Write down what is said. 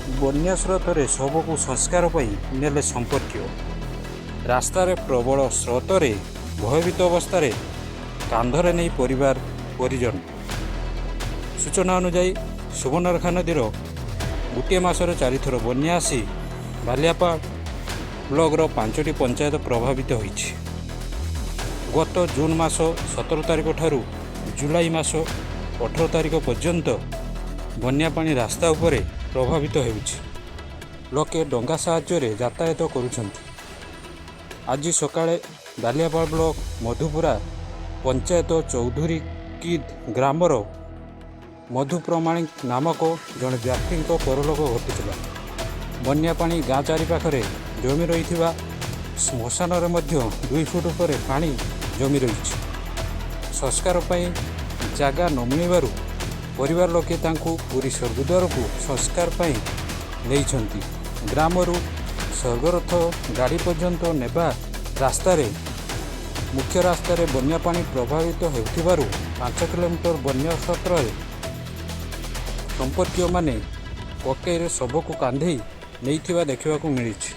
ବନ୍ୟା ସ୍ରୋତରେ ଶବକୁ ସଂସ୍କାର ପାଇଁ ନେଲେ ସମ୍ପର୍କୀୟ। ରାସ୍ତାରେ ପ୍ରବଳ ସ୍ରୋତରେ ଭୟଭୀତ ଅବସ୍ଥାରେ କାନ୍ଧରେ ନେଇ ପରିବାର ପରିଜନ। ସୂଚନା ଅନୁଯାୟୀ, ସୁବର୍ଣ୍ଣରେଖା ନଦୀର ଗୋଟିଏ ମାସରେ ଚାରିଥର ବନ୍ୟା ଆସି ବାଲିଆପାଳ ବ୍ଲକର 5ଟି ପଞ୍ଚାୟତ ପ୍ରଭାବିତ ହୋଇଛି। ଗତ ଜୁନ୍ ମାସ 17 ତାରିଖ ଠାରୁ ଜୁଲାଇ ମାସ 18 ତାରିଖ ପର୍ଯ୍ୟନ୍ତ ବନ୍ୟା ପାଣି ରାସ୍ତା ଉପରେ ପ୍ରଭାବିତ ହେଉଛି। ଲୋକେ ଡଙ୍ଗା ସାହାଯ୍ୟରେ ଯାତାୟାତ କରୁଛନ୍ତି। ଆଜି ସକାଳେ ବାଲିଆପାଳ ବ୍ଲକ ମଧୁପୁରା ପଞ୍ଚାୟତ ଚୌଧୁରୀ କିଦ୍ ଗ୍ରାମର ମଧୁ ପ୍ରମାଣିକ ନାମକ ଜଣେ ବ୍ୟକ୍ତିଙ୍କ ପରଲୋକ ଘଟିଥିଲା। ବନ୍ୟା ପାଣି ଗାଁ ଚାରିପାଖରେ ଜମି ରହିଥିବା ଶ୍ମଶାନରେ ମଧ୍ୟ 2 ଫୁଟ ଉପରେ ପାଣି ଜମି ରହିଛି। ସଂସ୍କାର ପାଇଁ ଜାଗା ନ ମିଳିବାରୁ ପରିବାର ଲୋକେ ତାଙ୍କୁ ପୁରୀ ସ୍ୱର୍ଗଦ୍ୱାରକୁ ସଂସ୍କାର ପାଇଁ ନେଇଛନ୍ତି। ଗ୍ରାମରୁ ସ୍ୱର୍ଗରଥ ଗାଡ଼ି ପର୍ଯ୍ୟନ୍ତ ନେବା ରାସ୍ତାରେ ମୁଖ୍ୟ ରାସ୍ତାରେ ବନ୍ୟା ପାଣି ପ୍ରଭାବିତ ହେଉଥିବାରୁ 5 କିଲୋମିଟର ବନ୍ୟା ସ୍ରୋତରେ ସମ୍ପର୍କୀୟମାନେ କୋକେଇରେ ଶବକୁ କାନ୍ଧେଇ ନେଇଥିବା ଦେଖିବାକୁ ମିଳିଛି।